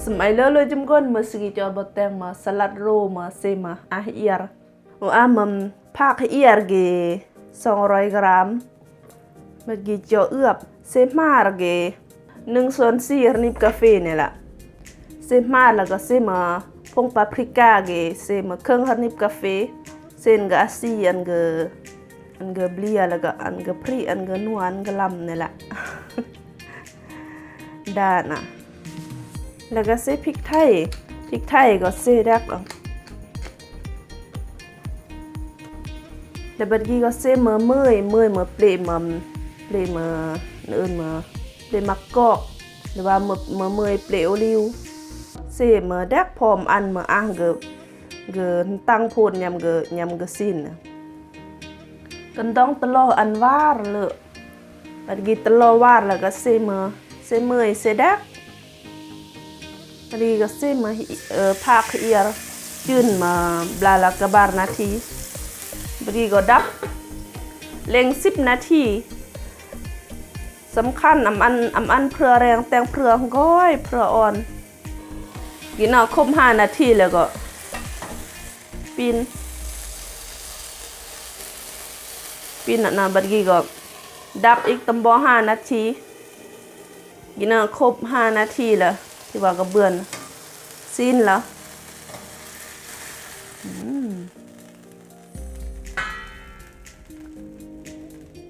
ສະໄໝເລີເລີຍຈຸມກົນ ເມື່ອສະກີຈອດບໍ່ແຕງມາສະລັດໂຣມາເຊມາອາເອຍ ໂອອາມາ ຜັກເອຍເກ ສອງຮ້ອຍກຣາມ ເມື່ອກີຈອດເອືອບ ເຊມາເກ ໜຶ່ງສ່ວນສີ່ຮະນິບກາເຟນີ້ລະ ເຊມາລະກະເຊມາ ຜົງປາປຣິກາເກ ເຊມາເຄິ່ງຮະນິບກາເຟ ເຊນກະອາຊີ ອັນເກ ອັນເກເບລຍ ລະກະອັນເກພຣິ ອັນເກນົວ ອັນເກລຳນີ້ລະ ດານະ ລະກະເຊພິກໄທ ພິກໄທກະເຊດັກ ລະບັດກີກະເຊເມີ ເມີຍ ເມີຍ ເມີຍເປລະ ມາເປລະ ມາເອີ້ນມາເປລະໝາກກອກ ຫຼືວ່າເມີຍ ເມີຍເປລະໂອລິວ ເຊເມີດັກ ພ້ອມອັນເມີຍອາງເກີ ເກີຕັ້ງໂພດຍຳເກີ ຍຳເກີຊີ້ນ ກັນຕ້ອງຕະຫຼໍ່ອັນຫວານເລີ ບັດກີຕະຫຼໍ່ຫວານລະກະເຊເມີ ເຊເມີ ເຊດັກ ບັດກີກະເຊເມີ ເອີ ຜັກເອຍຈືນມາບລາລະກະບານາທີ ບັດກີກະດັບ ເລັ່ງສິບນາທີ ສຳຄັນອຳອັນ ອຳອັນເພືອແຮງ ແຕ່ງເພືອກ້ອຍ ເພືອອ່ອນ ກິນເອົາຄົບຫ້ານາທີແລ້ວກໍ ປິ່ນ ປິ່ນນະ ບັດກີກະດັບອີກຕຳບໍ່ຫ້ານາທີ ກິນເອົາຄົບຫ້ານາທີແລ້ວ ທີ່ວ່າກະເບືອນຊີ້ນລະ ອືມ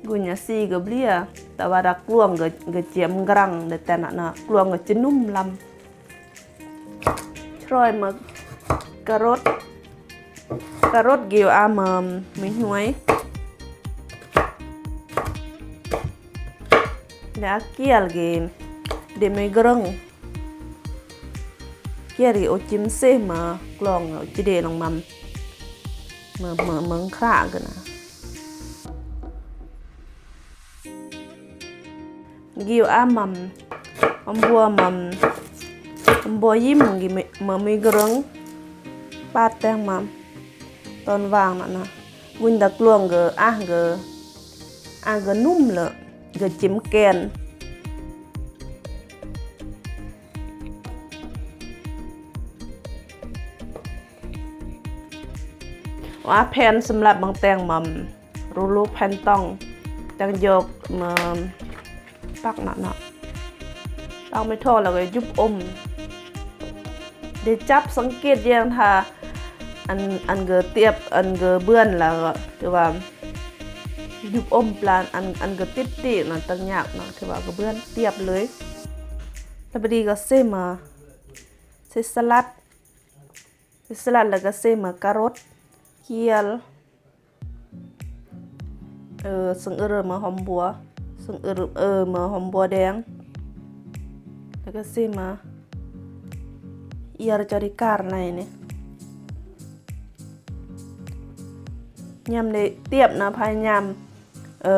ກຸນຍາຊີກະເບລຍ ແຕ່ວ່າດາກລວງກະ ກະຈຽມກຣາງ ແຕ່ນະ ນະ ກລວງກະຈະນຸ້ມລຳ ຊອຍມາກາໂຣດ ກາໂຣດເກວອາມາມີຫວຍ ແລະອາກຽລເກ ເດເມກຣຶງ ກຽລເກໂອຈິມເຊມາກລອງ ໂອຈິເດລົງມາ ເມີ ເມີ ເມືອງຄຣາກະນະ ກິວອາມາມ ອຳບົວມາມ ອຳບົວຍິມ ກິເມ ມາມີກະເຣິງ ປາດແຕງມາມ ຕອນວ່າງນະນະ ວຸນຕາກລວງກະ ອາກະ ອາກະນຸ້ມເລີ ກະຈິມແກນ ອາແຜ່ນສຳລັບບັງແຕງມາມ ໂຣໂລແຜ່ນຕອງ ແຕງຢອກມາປັກນະເນາະ ປັກໄມ້ທອງແລ້ວກະຢຸບອົມ ໄດ້ຈັບສັງເກດຢ່າງຖ້າ ອັນ ອັນກະຕຽບ ອັນກະເບືອນແລ້ວກະຖືວ່າ ຢຸບອົມປານ ອັນ ອັນກະຕິດຕີນະ ຕັງຍາກເນາະ ຖືວ່າກະເບືອນຕຽບເລີຍ ແລ້ວບາດນີ້ກະເຊມາ ເຊສະລັດ ເຊສະລັດແລ້ວກະເຊມາກາໂຣດ ກຽລ ເອີ ຊຶງເອີມາຫອມບົວ ຊຶງເອີ ເອີມາຫອມບົວແດງ ແລ້ວກະເຊມາ ເອຍຈາລິການໃນນີ້ ຍາມໄດ້ຕຽບນະ ພະຍາຍາມ ເອີ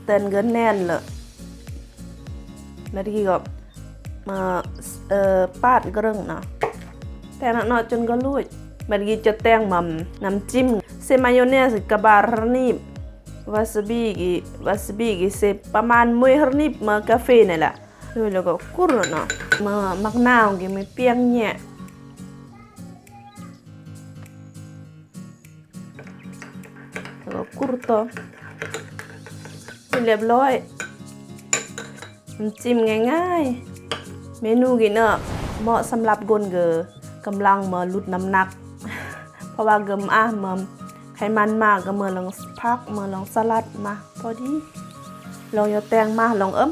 ແຕ່ນກະແໜ້ນເລີຍ ບາດນີ້ກະມາ ເອີ ປາດກະເຣິງນະ ແຕ່ນະເນາະ ຈົນກະລຸຍ ບາດນີ້ຈະແຕ່ງມາ ນ້ຳຈິ້ມ ເຊມາໂຍເນສ ກະບາຣະນີບ ວາຊາບິ ວາຊາບິ ເຊປະມານໝຸຍຮະນີບ ມາກາເຟນີ້ແຫຼະ ແລ້ວກະກຸຣເນາະ ມາໝາກນາວ ກະມີປຽງແຍະ ແລ້ວກໍກຸຣຕໍ່ ເປັນລຽບຮ້ອຍ ນ້ຳຈິ້ມງ່າຍໆ ເມນູກິນເນາະ ເໝາະສຳລັບຄົນກະກຳລັງມາຫຼຸດນ້ຳໜັກ ເພາະວ່າກະມາ ອາ ມາ ໄຂມັນມາ ກະເມືອລອງຜັກ ເມືອລອງສະລັດມາ ພໍດີ ລອງຢາແຕງມາ ລອງເອີມ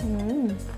ອືມ